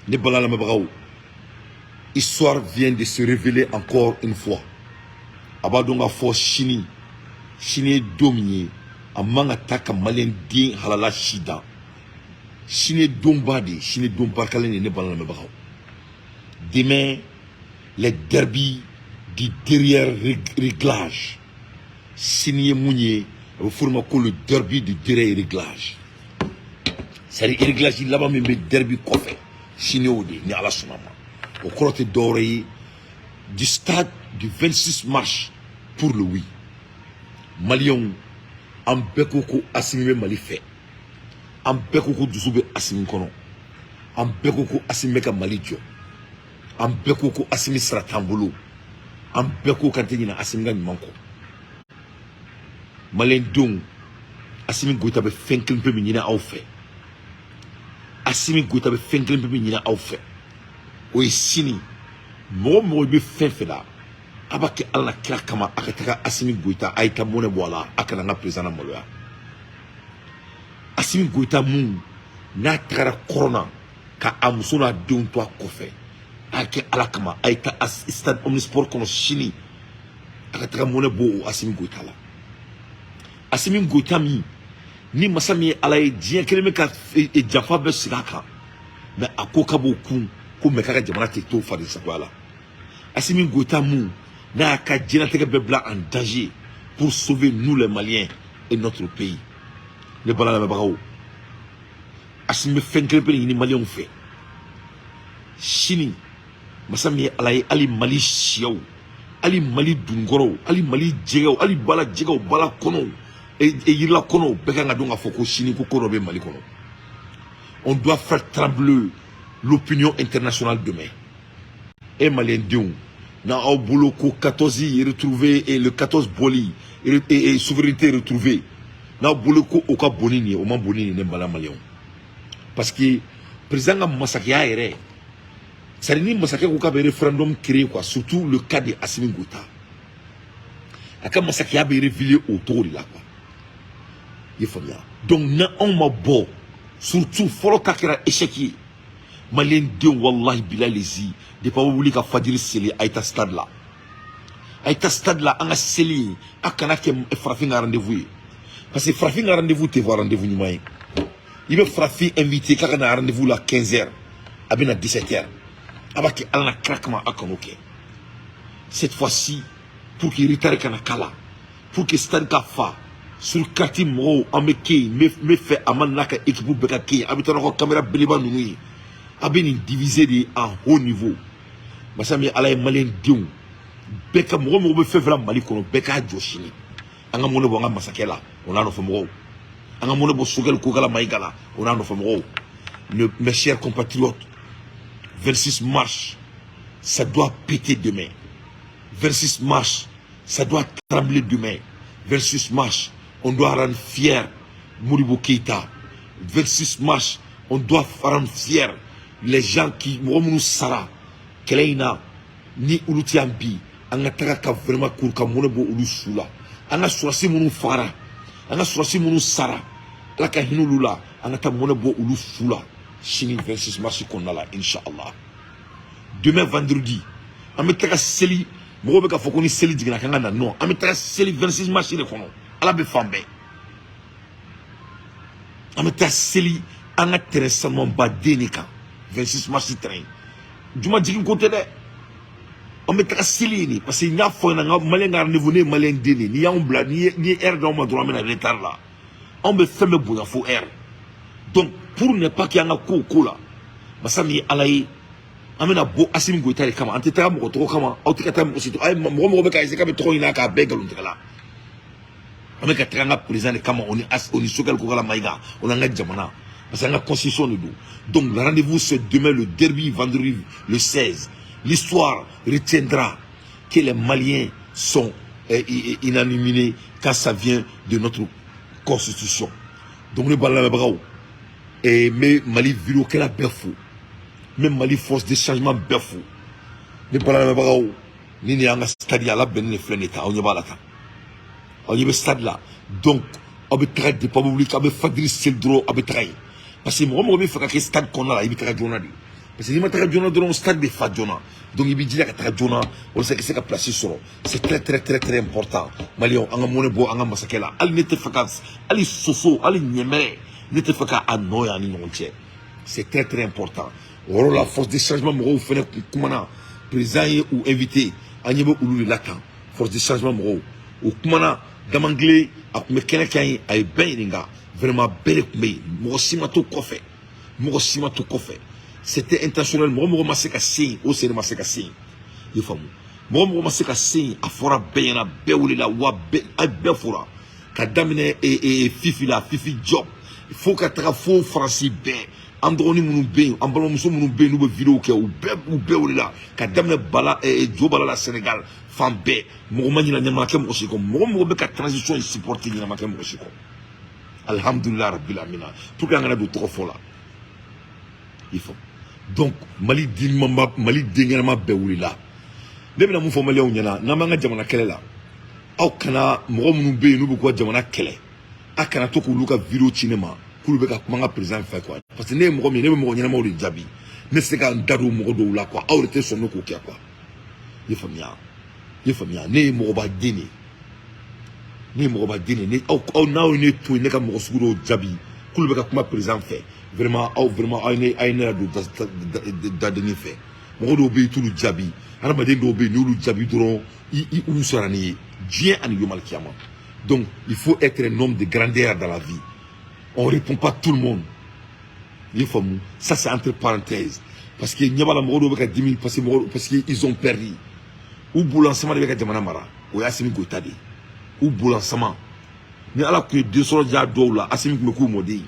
Ne bala lamɛnbagaw, histoire vient de se révéler encore une fois. A b'a dɔn k'a fɔ sini, sini ye don min ye, a man ka taa ka maliyɛn den halala si dan. Sini ye donba de ye, sini ye don barikalen de ye. Ne bala lamɛnbagaw, demain, les derby du derrière réglage. Sini ye mun ye? A bɛ f'o ma ko le derby du derrière réglage, c'est à dire réglage laban min bɛ derby kɔfɛ. Sini y'o de ye, ni Ala sɔnna ma. O kɔrɔ tɛ dɔwɛrɛ ye, du stade du 26 mars pour le oui. Maliyɛnw, an bɛɛ ko ko Asimi bɛ Mali fɛ, an bɛɛ ko ko dusu bɛ Asimi kɔnɔ, an bɛɛ ko ko Asimi bɛ ka Mali jɔ, an bɛɛ ko ko Asimi sara t'an bolo, an bɛɛ ko k'an tɛ ɲinɛ Asimi ka ɲuman kɔ. Maliyɛndenw, Asimi Goyita bɛ fɛn kelen pe min ɲini aw fɛ, Asimi Goyita bɛ fɛn kelen pe min ɲini aw fɛ, o ye sini, mɔgɔ mɔgɔ bɛ fɛn fɛn la, a b'a kɛ Ala la kira kama, a ka taga Asimi Goyita, a ye taa mɔnɛ bɔ a la, a kana an ka président la maloya. Asimi Goyita mun n'a tagara kɔrɔn na ka a muso n'a denw to a kɔfɛ, a kɛ Ala kama, a ye taa stade Omnisport kɔnɔ sini, a ka taga mɔnɛ bɔ o Asimi Goyita la. Asimi Goyita min ni masa min ye Ala ye, diɲɛ kelen bɛ ka janfa bɛɛ sigi a kan, mɛ a ko k'a b'o kun ko mɛ k'a ka jamana tɛ to faden sagoya la. Asimi Goyita mun n'a y'a ka diɲɛlatigɛ bɛɛ bila en danger pour sauver nous les Maliens et notre pays. Ne bala lamɛnbagaw, Asimi bɛ fɛn kelen pe de ɲini maliyɛnw fɛ sini. Masa min ye Ala ye, hali Mali siyaw, hali Mali dunkɔrɔw, hali Mali jɛgɛw, hali bala jɛgɛw, bala kɔnɔw, yirila kɔnɔw, bɛɛ kan ka dɔn k'a fɔ ko sini ko ko dɔ bɛ Mali kɔnɔ. On doit faire trembler l'opinion internationale demain. E maliyɛndenw, n'aw bolo ko 14 retrouvé et le 14 bɔli et souveraineté retrouvée, n'aw bolo ko o ka bon ni nin ye, o ma bon ni nin ye, ne bala maliyɛnw. Parce que président ka masakɛya yɛrɛ, c'est à dire ni masakɛ ko k'a bɛ référendum créer quoi, surtout le cas de Assimi Goïta, a ka masakɛya bɛ révéler o cogo de la quoi, i ye faamuya? Donc na anw ma bɔ, surtout fɔlɔ ta kɛra échec ye. Maliyɛndenw, wallahi bilahi lezi, depuis aw bɛ wuli ka fajiri seli, a ye taa stade la, a ye taa stade la, an ka seli yen. A kana kɛ farafin ka rendez-vous ye, parce que farafin ka rendez-vous tɛ fɔ rendez-vous ɲuman ye. I bɛ farafin invité k'a ka na rendez-vous la 15 heures, a bɛ na 17 heures. A b'a kɛ Ala na kira kama, a kan'o kɛ cette fois-ci, pour que retard kana k'a la, pour que stade ka fa sur carte mɔgɔw. An bɛ kɛ yen, n bɛ fɛ a ma n'a ka équipe bɛɛ ka kɛ yen. A bɛ taa n'aw ka caméra beleba ninnu ye, a bɛ nin diviser de en haut niveau. Masa min Ala ye, maliyɛn denw bɛɛ ka mɔgɔ mɔgɔ bɛ fɛn fɛn la Mali kɔnɔ, bɛɛ k'a jɔ sini, an ka mɔnɛ bɔ an ka masakɛ la, o n'a nɔfɛ mɔgɔw, an ka mɔnɛ bɔ Choguel Kokalla Maïga la, o n'a nɔfɛ mɔgɔw. Mes chers compatriotes, 26 mars, ça doit péter demain. 26 mars, ça doit trembler demain. 26 mars, on doit rendre fier Modibo Keïta. 26 mars, on doit rendre fier les gens qui, mɔgɔ minnu sara kɛlɛ in na, ni olu tɛ yan bi, an ka taga ka vraiment kuru ka mɔnɛ bɔ olu su la. An ka sɔrɔsi minnu fagara, an ka sɔrɔsi minnu sara, Ala ka hinɛ olu la, an ka taa mɔnɛ bɔ olu su la sini 26 mars kɔnɔna la, inshallah. Demain vendredi, an bɛ taga seli. Mɔgɔw bɛ ka fɔ ko ni seli jiginna k'an ka na. Non, an bɛ taga seli 26 mars de kɔnɔ. Ala bɛ fan bɛɛ. An bɛ taa seli an ka terrain sanumanba den de kan, 26 mars terrain. Juma jigin ko tɛ dɛ, an bɛ taga seli yen de, parce que n y'a fɔ ɲɛna, n ka maliyɛn ka rendez-vous, ne ye maliyɛn den de ye. N'i y'anw bila, n'i ye heure d'anw ma dɔrɔn, an bɛ na retard la. Anw bɛ fɛn bɛɛ bonya fo heure. Donc pour ne pas que an ka ko ko la, masa min ye Ala ye, an bɛna bɔ Asimi Goyita de kama. An tɛ taga mɔgɔ tɔgɔ kama, aw tɛ ka taa mɔgɔ si tɔgɔ. A ye mɔgɔ mɔgɔ bɛ ka essayer k'a bɛ tɔgɔ ɲini k'a bɛɛ nkalontigɛ la. An bɛ ka taga an ka président de kama, o ni As o ni Choguel Kokalla Maïga, o n'an ka jamana, parce que an ka constitution de don. Donc le rendez-vous, c'est demain, le derby, vendredi le 16. L'histoire retiendra que les Maliens sont unanimés quand ça vient de notre constitution. Donc ne b'a lamɛnbagaw, n bɛ Mali vidéo kɛla bɛɛ fo, n bɛ Mali force de changement bɛɛ fo. Ne b'a lamɛnbagaw, ni nin y'an ka stade ye, a labɛnnen de filɛ nin ye tan. Aw ɲɛ b'a la tan, aw ɲɛ bɛ stade la. Donc aw bɛ taga depuis aw bɛ wuli k'aw bɛ fajiri seli dɔrɔn, aw bɛ taga yen, parce que mɔgɔ mɔgɔ bɛ fɛ ka kɛ stade kɔnɔna la, i bɛ taga joona de. Parce que n'i ma taga joona dɔrɔn, stade bɛ fa joona. Donc i b'i jija ka taga joona walasa i ka se ka place sɔrɔ. C'est très très très très important. Maliyɛnw, an ka mɔnɛ bɔ an ka masakɛ la. Hali ne tɛ fɛ ka hali soso, hali ɲɛmɛrɛ, ne tɛ fɛ ka a nɔ y'an ni ɲɔgɔn cɛ. C'est très très important. O yɔrɔ la, force de changement mɔgɔw fɛnɛ kun kumana. Président ye u invité, an ɲɛ bɛ olu de la tan. Force de changement mɔgɔw, u kumana. Damangile a tun bɛ kɛnɛ kan yen, a ye bɛɛ ɲininka. Vraiment, bɛɛ de tun bɛ yen, mɔgɔ si ma to kɔfɛ, mɔgɔ si ma to kɔfɛ. C'était intentionnel. Mɔgɔ mɔgɔ ma se ka se yen, o sen ma se ka se yen, i faamu? Mɔgɔ mɔgɔ ma se ka se yen, a fɔra bɛɛ ɲɛna, bɛɛ wulila wa, bɛɛ a bɛɛ fɔra ka daminɛ Fifi la, Fifi Job, fo ka taga fo Faransi bɛɛ. An dɔgɔnin minnu bɛ yen, an balimamuso minnu bɛ yen, n'u bɛ vidéo kɛ, u bɛɛ wulila ka daminɛ bala jo bala la, Sénégal fan bɛɛ. Mɔgɔ ma ɲinɛ, ɲɛma kɛ mɔgɔ si kɔ. Mɔgɔ mɔgɔ bɛ ka transition in supporter, ɲɛnama kɛ mɔgɔ si kɔ. Alhamdulilah rabbil amina. Pour que an kana don tɔgɔ fɔ la, i faamu? Donc Mali den ɲumanba, Mali den ɲɛnama bɛɛ wulila. Ne bɛna mun fɔ maliyɛnw ɲɛna? N'an b'an ka jamana kɛlɛ la, aw kana, mɔgɔ minnu bɛ yen n'u bɛ k'u ka jamana kɛlɛ, a kana to k'olu ka vidéo ci ne ma k'olu bɛ ka kuma an ka président fɛ quoi. Parce que ne ye mɔgɔ min ye, ne bɛ mɔgɔ ɲɛnamaw de jaabi. Ne tɛ se ka n da don mɔgɔ dɔw la quoi. Aw de tɛ sɔn ne k'o kɛ quoi. I ye faamuya? I ye faamuya? Ne ye mɔgɔba den de ye, ne ye mɔgɔba den de ye. Ne aw n'aw ye ne to yen, ne ka mɔgɔ sugu dɔw jaabi k'olu bɛ ka kuma président fɛ, vraiment, aw, vraiment, aw ye ne, aw ye ne ladon dadenni fɛ. Mɔgɔ dɔw bɛ yen, i t'olu jaabi. Hadamaden dɔw bɛ yen, n'i y'olu jaabi dɔrɔn, i u sara n'i ye diɲɛ ani yomal kiyama. Donc il faut être un homme de grandeur dans la vie. On répond pas tout le monde, i ye faamu? Ça, c'est entre parenthèses, parce que ɲɛ b'a la, mɔgɔ dɔw bɛ ka dimi parce que mɔgɔ, parce que ils ont perdu. U bolola sama de bɛ ka jamana mara, o ye Asimi Goyita de ye. U bolola sama ni Ala tun ye den sɔrɔ diya dɔw la, Asimi tun bɛ k'u mɔden ye.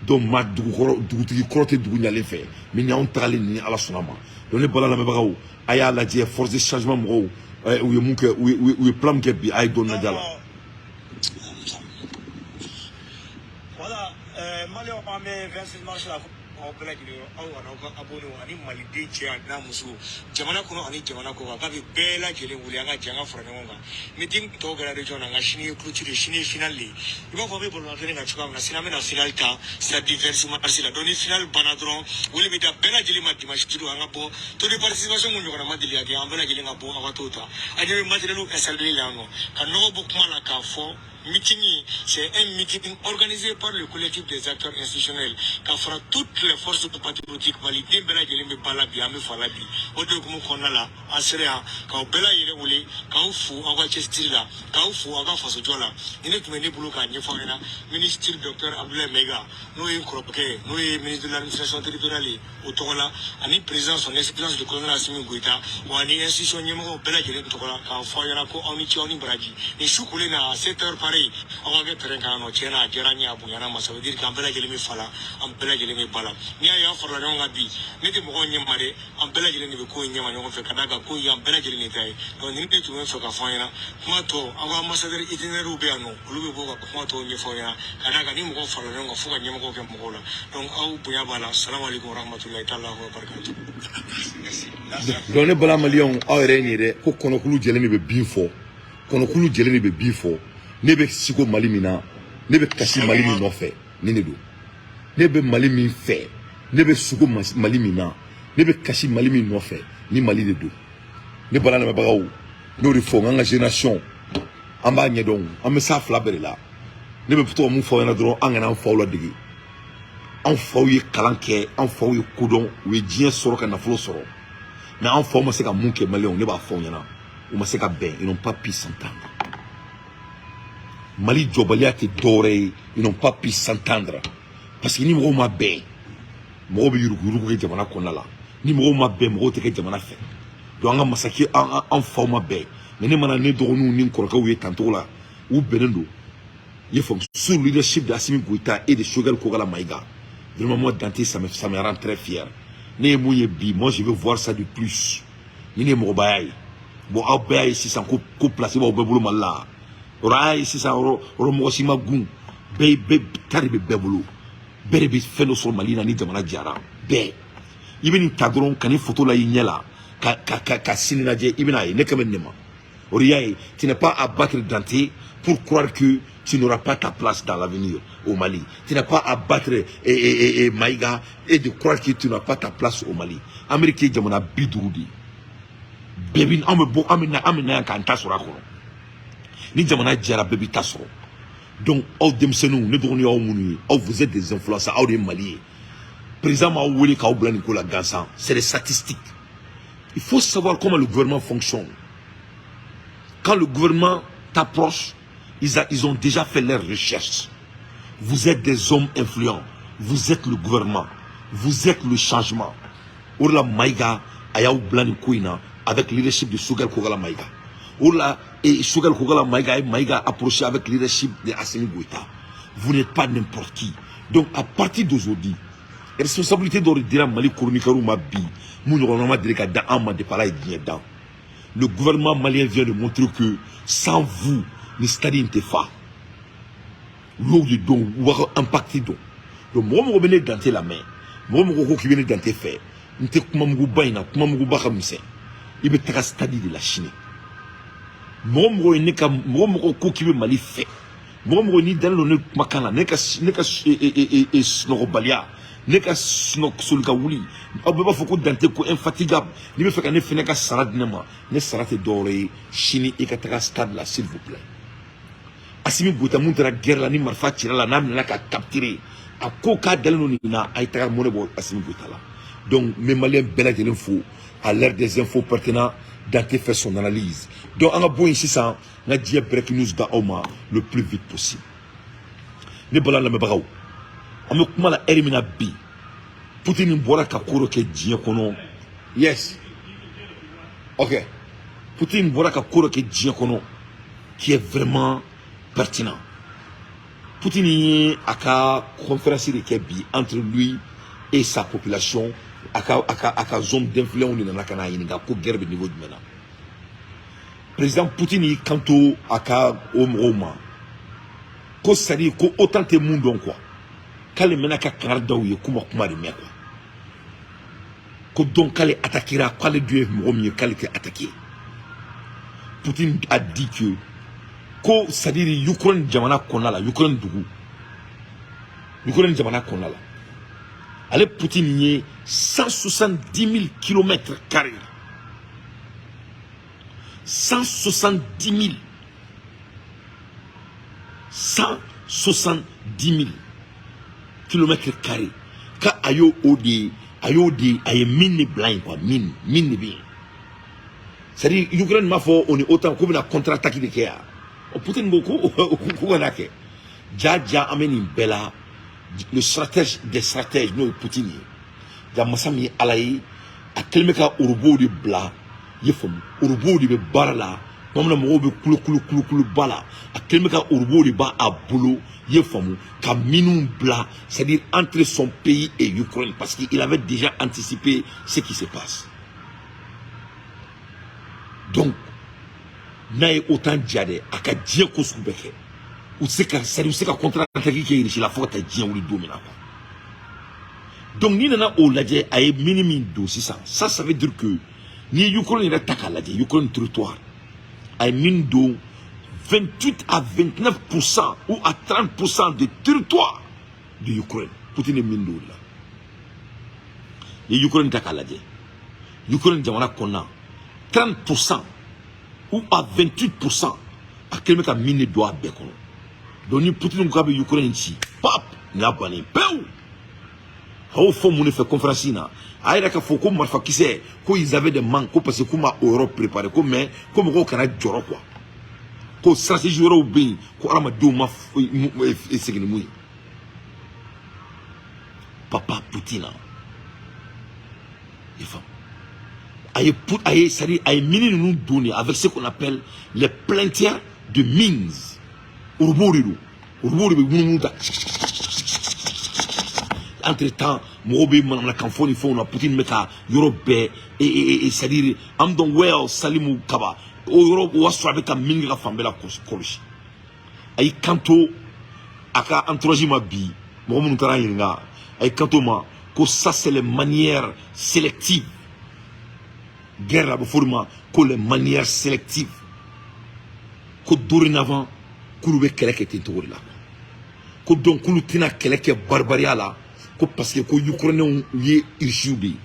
Donc ma dugukɔrɔ, dugutigi kɔrɔ tɛ dugu ɲalen fɛ. Mais ni anw tagalen ni Ala sɔnna ma. Donc ne bala lamɛnbagaw, a y'a lajɛ, force de changement mɔgɔw, u ye mun kɛ, u ye plan min kɛ bi, a ye dɔɔnin lajɛ a la. Voilà, Maliyɛnw, an bɛ 26 mars la. Aw bɛɛ lajɛlen, aw ani aw ka abonné ani maliden cɛ ani n'a muso, jamana kɔnɔ ani jamana kɔ kan, k'a bɛ bɛɛ lajɛlen wele, an ka jɛ, an ka fara ɲɔgɔn kan. Meeting tɔw kɛra région na, nka sini ye clôture ye, sini ye finale de ye. I b'a fɔ an bɛ balontan kan cogoya min na, sini an bɛna finale ta stade du 26 mars la. Donc ni finale banna dɔrɔn, wele bɛ da bɛɛ lajɛlen ma dimanche don, an ka bɔ. Taux de participation mun ɲɔgɔnna ma deli ka kɛ, an bɛɛ lajɛlen ka bɔ, aw ka t'o ta. An ɲɛ bɛ matériel installé la yan nɔ, ka nɔgɔ bɔ kuma la k'a fɔ meeting, c'est un meeting organisé par le collectif des acteurs institutionnels ka fara toutes les forces patriotiques. Maliden bɛɛ lajɛlen bɛ ba la bi, an bɛ fa la bi. O de hukumu kɔnɔna la, an sera yan k'aw bɛɛ lajɛlen wele, k'aw fo aw ka cɛsiri la, k'aw fo aw ka fasojɔ la. Ni ne tun bɛ ne bolo k'a ɲɛfɔ aw ɲɛna, ministre docteur Abdoulaye Maïga, n'o ye n kɔrɔkɛ ye, n'o ye ministre de l'administration territoriale ye, o tɔgɔ la, ani président son excellence le colonel Assimi Goïta, wa ni institution ɲɛmɔgɔw bɛɛ lajɛlen tɔgɔ la, k'a fɔ aw ɲɛna ko aw ni ce, aw ni baraji. Ni su kolen na à 7 heures pareil, aw ka kɛ terrain kan yan nɔ. Tiɲɛ na, a diyara n ye, a bonyana ma. Ça veut dire k'an bɛɛ lajɛlen bɛ fa la, an bɛɛ lajɛlen bɛ ba la. N'i y'a ye an farala ɲɔgɔn kan bi, ne tɛ mɔgɔw ɲɛma dɛ, an bɛɛ lajɛlen de bɛ ko in ɲɛma ɲɔgɔn fɛ, ka d'a kan ko in y'an bɛɛ lajɛlen de ta ye. Donc nin de tun bɛ fɛ ka fɔ an ɲɛna. Kuma tɔ, aw ka ambassadeur itinéraire bɛ yan nɔ, olu bɛ bɔ ka kuma tɔw ɲɛfɔ aw ɲɛna, ka d'a kan ni mɔgɔw farala ɲɔgɔn kan fo ka ɲɛmɔgɔw kɛ mɔgɔw la. Donc aw bonya b'a la. Salamu aleykum warahmatulahi taala wa barakatu. Donc ne bala maliyɛnw, aw yɛrɛ ye nin ye dɛ, ko kɔnɔkulu jɛlen de bɛ bin fɔ, kɔnɔkulu jɛlen de bɛ bin fɔ. Ne bɛ siko Mali min na, ne bɛ kasi Mali min nɔfɛ, nin de don. Ne bɛ Mali min fɛ, ne bɛ sugo Mali min na, ne bɛ kasi Mali min nɔfɛ, ni Mali de don. Ne bala lamɛnbagaw, n'o de fɔ n ka génération, an b'a ɲɛdɔn, an bɛ s'a fila bɛɛ de la. Ne bɛ to ka mun fɔ aw ɲɛna dɔrɔn, an kana an faw ladege. An faw ye kalan kɛ, an faw ye kodɔn, u ye diɲɛ sɔrɔ ka nafolo sɔrɔ, mais an faw ma se ka mun kɛ? Maliyɛnw, ne b'a fɔ aw ɲɛna, u ma se ka bɛn. Ils n'ont pas pu s'entendre. Mali jɔbaliya tɛ dɔwɛrɛ ye, ils n'ont pas pu s'entendre, parce que ni mɔgɔw ma bɛn, mɔgɔw bɛ yuruguyurugu kɛ jamana kɔnɔna la. Ni mɔgɔw ma bɛn, mɔgɔw tɛ kɛ jamana fɛ. Donc an ka masakɛ, an faw ma bɛn. Mais ne mana ne dɔgɔninw ni n kɔrɔkɛw ye tancogo la, u bɛnnen don, i ye faamu, sous le leadership d'Assimi Goïta et de Choguel Kokalla Maïga. Vraiment, moi, Dante, ça me rend très fier. Ne ye mun ye bi, moi je veux voir ça de plus. Ni ne ye mɔgɔbaya ye. Bon, aw bɛɛ y'a ye sisan ko place b'aw bɛɛ bolo Mali la. Yɔrɔ a y'a ye sisan, yɔrɔ mɔgɔ si ma gun. Bɛɛ ta de bɛ bɛɛ bolo. Bɛɛ de bɛ fɛn dɔ sɔrɔ Mali la ni jamana jara. Bɛɛ. I bɛ nin ta dɔrɔn ka nin photo la i ɲɛ la ka sini lajɛ, i bɛna ye ne kɛmɛ nin de ma. O de y'a ye, tu n'es pas à battre Dante pour croire que tu n'auras pas ta place dans l'avenir au Mali. Tu n'as pas à battre et Maïga et de croire que tu n'as pas ta place au Mali. Amérique ye jamana 50 de ye. Bɛɛ bi, an bɛ bɔ, an bɛ na, an bɛ na yan k'an ta sɔrɔ a kɔnɔ. Ni jamana jɛra, bɛɛ b'i ta sɔrɔ. Donc aw denmisɛnninw, ne dɔgɔnin y'aw minnu ye, aw, vous êtes des influenceurs, aw de ye Mali ye. Président m'aw wele k'aw bila nin ko la gansan. C'est des statistiques. Il faut savoir comment le gouvernement fonctionne. Quand le gouvernement t'approche, ils ont déjà fait leurs recherches. Vous êtes des hommes influents. Vous êtes le gouvernement. Vous êtes le changement. O de la, Maïga a y'aw bila nin ko in na avec leadership de Choguel Kokalla Maïga. O de la, et Choguel Kokalla Maïga ye Maïga approché avec leadership de Assimi Goïta. Vous n'êtes pas n'importe qui. Donc à partir d'aujourd'hui, responsabilité dɔ de dira Mali chroniqueurs ma bi, mun ɲɔgɔnna ma deli ka da an ma depuis Ala ye diɲɛ dan. Le gouvernement malien vient de montrer que sans vous, ni stade in tɛ fa. U y'o de dɔn, u b'a ka impact dɔn. Donc mɔgɔ mɔgɔ bɛ ne Dante lamɛn, mɔgɔ mɔgɔ ko k'i bɛ ne Dante fɛ, n tɛ kuma muguba in na, kuma muguba ka misɛn. I bɛ taga stade de la sini. Mɔgɔ mɔgɔ ye ne ka, mɔgɔ mɔgɔ ko k'i bɛ Mali fɛ, mɔgɔ mɔgɔ n'i dalen don ne kumakan na, ne ka sunɔgɔbaliya, ne ka sunɔgɔ soli ka wuli, aw bɛɛ b'a fɔ ko Dante ko infatigable. N'i bɛ fɛ ka ne fɛnɛ ka sara di ne ma, ne sara tɛ dɔwɛrɛ ye, sini i ka taga stade la, s'il vous plaît. Assimi Goïta mun taara guerre la, ni marifa cira la, n'a minɛna ka capturer, a ko k'a dalen don nin na, a ye taga mɔnɛ bɔ Assimi Goïta la. Donc n bɛ malien bɛɛ lajɛlen fo. À l'heure des infos pertinents, Dante fait son analyse. Donc an ka bɔ yen sisan, n ka diɲɛ breaking news da aw ma le plus vite possible. Ne bala lamɛnbagaw, an bɛ kuma la heure min na bi, Poutine bɔra ka ko dɔ kɛ diɲɛ kɔnɔ. Yes, ok. Poutine bɔra ka ko dɔ kɛ diɲɛ kɔnɔ qui est vraiment pertinent. Poutine ye a ka conférence de kɛ bi entre lui et sa population. A ka zone d'influence de nana ka n'a ɲininka ko guerre bɛ niveau jumɛn na. Président Poutine y'i kanto a ka o mɔgɔw ma ko, c'est à dire, ko OTAN tɛ mun dɔn quoi, k'ale mɛna ka kangari da u ye k'u ma kuma de mɛn quoi, ko donc k'ale attaquera, k'ale dun ye mɔgɔ min ye, k'ale tɛ attaquer. Poutine a dit que ko, c'est à dire, Ukraine jamana kɔnɔna la, Ukraine dugu, Ukraine jamana kɔnɔna la, ale Poutine ye 170 000 kilomètres carrés, 170 000, 170 000 kilomètres carrés, ka a y'o o de, a y'o de, a ye mine de bila yen quoi, mine de bɛ yen. C'est à dire, Ukraine m'a fɔ o ni OTAN k'u bɛna contre attaque de kɛ yan. O Poutine ko ko k'u kana kɛ. Ja ja, an bɛ nin bɛɛ la, le stratège des stratèges, n'o ye Poutine ye, ja masa min ye Ala ye, a kɛlen bɛ ka robots de bila. I ye faamu, robots de bɛ baara la tuma min na, mɔgɔw bɛ kulo kulo kulo kulo ba la, a kɛlen bɛ ka robots de b'a a bolo, i ye faamu, ka minnu bila, c'est-à-dire entre son pays et Ukraine, parce qu'il avait déjà anticipé ce qui se passe. Donc n'a ye OTAN diya dɛ, a ka diɲɛ ko sugu bɛɛ kɛ, u tɛ se ka, c'est à dire, u tɛ se ka contre attaque kɛ Russie la fo ka taa diɲɛ wuli don min na quoi. Donc n'i nana o lajɛ, a ye mine min don sisan, ça veut dire que n'i ye Ukraine yɛrɛ ta k'a lajɛ, Ukraine territoire, a ye min don, 28 à 29% ou à 30% de territoire de Ukraine, Poutine ye min don o de la. N'i ye Ukraine ta k'a lajɛ, Ukraine jamana kɔnɔna, 30% ou à 28%, a kɛlen bɛ ka mine de don a bɛɛ kɔnɔ. Donc ni Poutine ko k'a bɛ Ukraine ci, pap, nin y'a bannen pewu. A y'o fɔ mun de fɛ conférence in na? A yɛrɛ ka fɔ ko marifakisɛ, ko ils avaient des manques, ko parce que k'u ma o yɔrɔ préparé, ko mais ko mɔgɔw kana jɔrɔ quoi, ko stratégie wɛrɛw bɛ yen, ko hadamadenw ma segin ni mun ye. Papa Poutine, i faamu, a ye, c'est à dire, a ye mine ninnu don de avec ce qu'on appelle les planteurs de mines. Robots de don, robots de bɛ munumunu ta. Entre temps, mɔgɔw bɛ manamanakan fɔ ni fɛnw na. Poutine bɛ ka yɔrɔ bɛɛ et, c'est à dire, an dɔn well Salimu Kaba, o yɔrɔ o y'a sɔrɔ a bɛ ka mine kɛ ka fan bɛɛ la kɔlɔsi. A y'i kanto a ka entourage ma bi, mɔgɔ minnu taara ɲininka, a y'i kanto ma ko ça, c'est les manières sélectives. Guerre la, a bɛ fɔ o de ma ko les manières sélectives. Ko dorénavant k'olu bɛ kɛlɛ kɛ ten cogo de la, ko donc k'olu tɛna kɛlɛ kɛ baribariya la, ko parce que ko Ukrainiens ye Russiw de ye,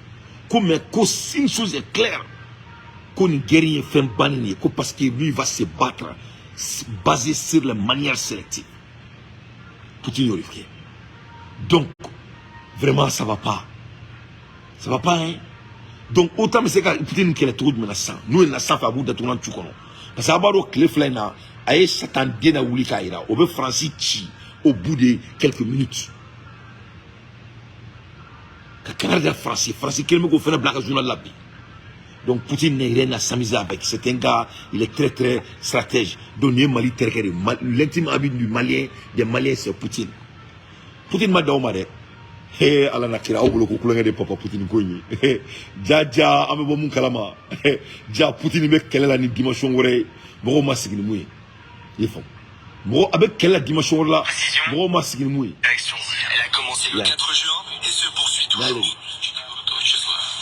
ko mais ko une chose est claire, ko nin guerre ye fɛn bannen ye, ko parce que lui, il va se battre basé sur les manières sélectives. Poutine y'o de kɛ. Donc vraiment, ça va pas, ça va pas, hein. Donc OTAN bɛ se ka Poutine kɛlɛ cogo jumɛn na sisan? N'o ye na sanfɛ, a b'u datugulan tu kɔnɔ, parce que a b'a dɔn tile 2 in na, a ye Satan den na wuli k'a yira, o bɛ Faransi ci au bout de quelques minutes, ka kangari da Faransi. Faransi kelen bɛ k'o fana bila a ka journal la bi. Donc Poutine n'a rien à s'amuser avec. C'est un gars, il est très très stratège. Donc nin ye Mali terikɛ de ye. L'intime ami du Malien, des Maliens, c'est Poutine. Poutine ma da o ma dɛ. He, Ala na kira, aw bolo ko kulonkɛ de papa Poutine ko in ye. Ja ja, an bɛ bɔ mun kalama? Ja, Poutine bɛ kɛlɛ la ni dimension wɛrɛ ye, mɔgɔw ma sigi ni mun ye. I ye faamu? Mɔgɔ a bɛ kɛlɛ la dimension wɛrɛ la, mɔgɔw ma sigi ni mun ye. Elle a commencé le 4 juin et se poursuit toujours.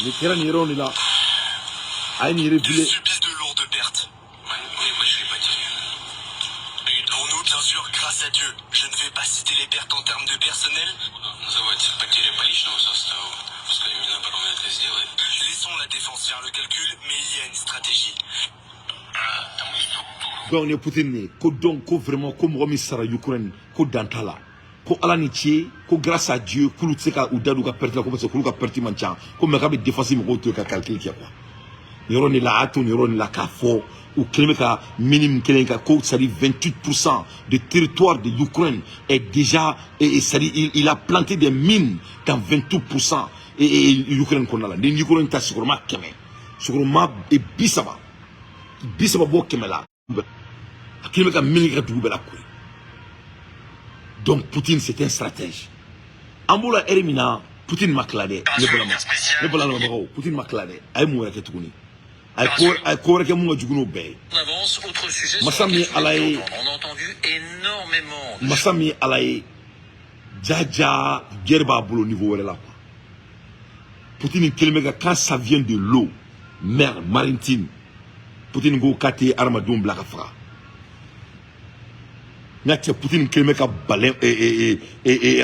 Nin kɛra nin yɔrɔ de la, a ye nin révélé. Subissent de lourdes pertes. Pour nous, bien sûr, grâce à Dieu, je ne vais pas citer les pertes en termes de personnel. Laissons la défense faire le calcul, mais il y a une stratégie. Donc ni Poutine ne ko, donc ko vraiment, ko mɔgɔ min sara Ukraine, ko dan t'a la, ko Ala ni ce, ko grâce à Dieu k'olu tɛ se ka u da don u ka perte la, ko parce que k'olu ka perte man ca, ko mais k'a bɛ défense mɔgɔw to yen ka calcul kɛ quoi. Nin yɔrɔ nin la, a y'a to nin yɔrɔ nin la k'a fɔ u kelen bɛ ka minimum kelen ka ko, c'est à dire 28% de territoire de l'Ukraine est déjà et c'est à dire il a planté des mines dans 28% et Ukraine kɔnɔna la. Ni Ukraine ta sigiyɔrɔma 100, sigiyɔrɔma 30, 30 bɔ 100 la, a kelen bɛ ka mine kɛ dugu bɛɛ la koyi. Donc Poutine, c'est un stratège. An b'o la ɛri min na, Poutine ma tila dɛ. Ne balima, ne balimabagaw, Poutine ma tila dɛ. A ye mun wɛrɛ kɛ tuguni? A ye ko wɛrɛ kɛ mun ka jugu n'o bɛɛ ye. Masa min ye Ala ye, masa min ye Ala ye, jaja, guerre b'a bolo niveau wɛrɛ la quoi. Poutine kelen bɛ ka, quand ça vient de l'eau, mer maritime, Poutine ko k'a tɛ hadamadenw bila ka faga. N ka cɛ, Poutine kelen bɛ ka baleine,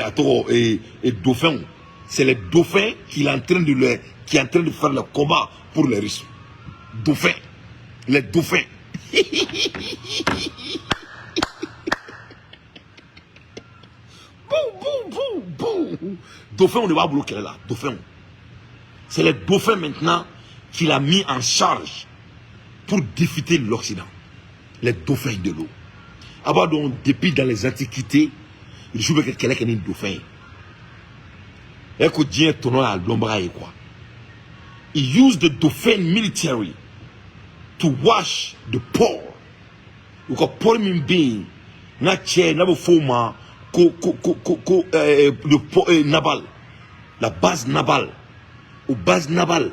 a tɔgɔ dauphin, c'est les dauphins qu'il est en train de les qui est en train de faire le combat pour les Russes. Dauphins, les dauphins. Boum, boum, boum, boum. Dauphin de b'a bolo kɛlɛ la, dauphin. C'est les dauphins maintenant qu'il a mis en charge pour défier l'Occident. Les dauphins de l'eau. A b'a dɔn, depuis dans les antiquités, Rusiw bɛ kɛ kɛlɛ kɛ ni dauphin ye. Ɛ, ko diɲɛ tɔnɔ y'a dɔnbaga ye quoi. He used the dauphin military to wash the port. U ka port min bɛ yen, n ka cɛ, n'a bɛ f'o ma ko le port naval, la base navale. O base navale,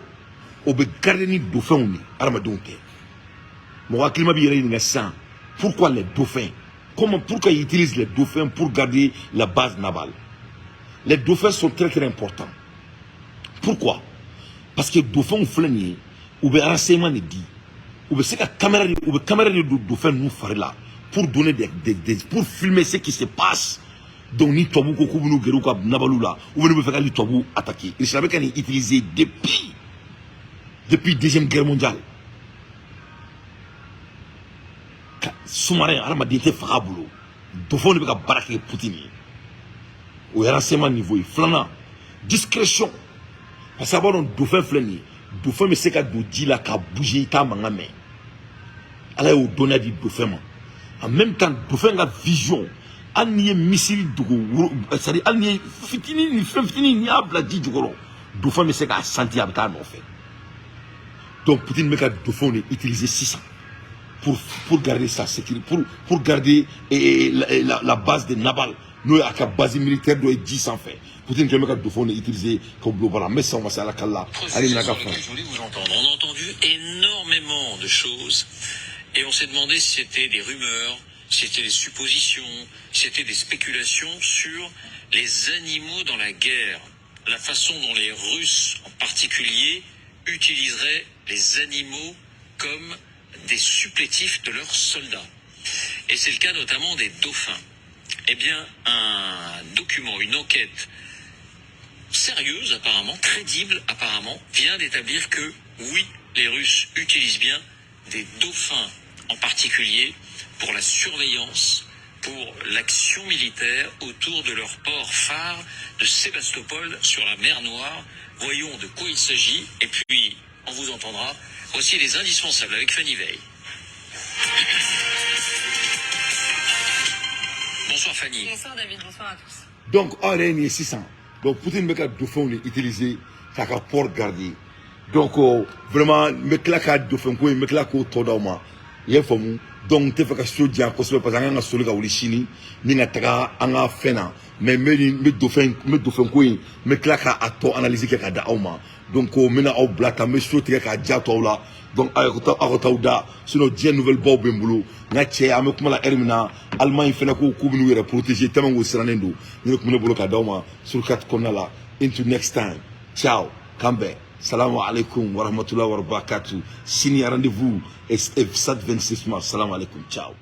o bɛ garder ni dauphinw de, hadamadenw tɛ. Mɔgɔ hakilima b'i yɛrɛ ɲininka sisan, pourquoi les dauphins? Comment, pourquoi ils utilisent les dauphins pour garder la base navale? Les dauphins sont très très importants. Pourquoi? Parce que dauphins filɛ nin ye, u bɛ renseignement de di. U bɛ se ka caméra de, u bɛ caméra de don dauphin ninnu fari la pour donner des pour filmer ce qui se passe. Donc ni tubabu ko k'u bɛn'u gɛrɛ u ka navaliw la, ou bien n'u bɛ fɛ ka hali tubabu attaquer, Russie bɛ ka nin utiliser depuis Deuxième Guerre mondiale. Sous-marin, hadamaden tɛ faga a bolo, dauphin de bɛ ka baara kɛ Poutine ye. O ye renseignement niveau ye. Filanan, discrétion, parce que a b'a dɔn, dauphin filɛ nin ye, dauphin bɛ se ka don ji la ka bouger, i t'a mankan mɛn. Ala y'o dɔnniya di dauphin ma. En même temps, dauphin ka vision, hali n'i ye missile dogo woro, c'est à dire hali n'i ye fitinin ni fɛn fitinin n'i y'a bila ji jukɔrɔ, dauphin bɛ se k'a sentir, a bɛ taa a nɔfɛ. Donc Poutine bɛ ka dauphin de utiliser sisan pour garder sa sécurité, pour garder la base de navale, n'o ye a ka base militaire dɔ ye ji sanfɛ. Poutine kɛlen bɛ ka dauphin de utiliser k'o bila o baara. N bɛ san masa Ala kala la hali n'a ka fan. Je voulais vous entendre. On a entendu énormément de choses et on s'est demandé si c'était des rumeurs, si c'était des suppositions, si c'était des spéculations sur les animaux dans la guerre, la façon dont les Russes en particulier utiliseraient les animaux comme des supplétifs de leurs soldats. Et c'est le cas notamment des dauphins. Eh bien, un document, une enquête sérieuse apparemment, crédible apparemment, vient d'établir que oui, les Russes utilisent bien des dauphins en particulier pour la surveillance, pour l'action militaire autour de leur port phare de Sébastopol sur la mer Noire. Voyons de quoi il s'agit et puis on vous entendra. Voici les indispensables avec Fanny Veil. Bonsoir Fanny. Bonsoir David, bonsoir à tous. Donc aw yɛrɛ ye nin ye sisan. Donc Poutine bɛ ka dauphinw de utiliser k'a ka port garder. Donc vraiment, n bɛ tila ka dauphin ko in, n bɛ tila k'o tɔ d'aw ma, i y'a faamu. Donc n tɛ fɛ ka so janya kosɛbɛ parce que an kan ka soli ka wuli sini ni ka taga an ka fɛn na. Mais n bɛ nin, n bɛ dauphin, n bɛ dauphin ko in, n bɛ tila k'a tɔ analyse kɛ ka da aw ma. Donc n bɛna aw bila tan, n bɛ so tigɛ k'a ja to aw la. Donc aw ka taa, aw ka t'aw da, sinon diɲɛ nouvelle baw bɛ n bolo. N ka cɛ, an bɛ kuma la heure min na, Allemagne fɛnɛ ko k'u bɛn'u yɛrɛ protéger tellement k'u sirannen don. Ni ne tun bɛ ne bolo ka d'aw ma sur 4 kɔnɔna la. Until next time, ciao, k'an bɛn. Salamu alaikum warahmatullahi wabarakatuh. Sini rendez-vous et stade 26 mars. Salam alaikum, ciao.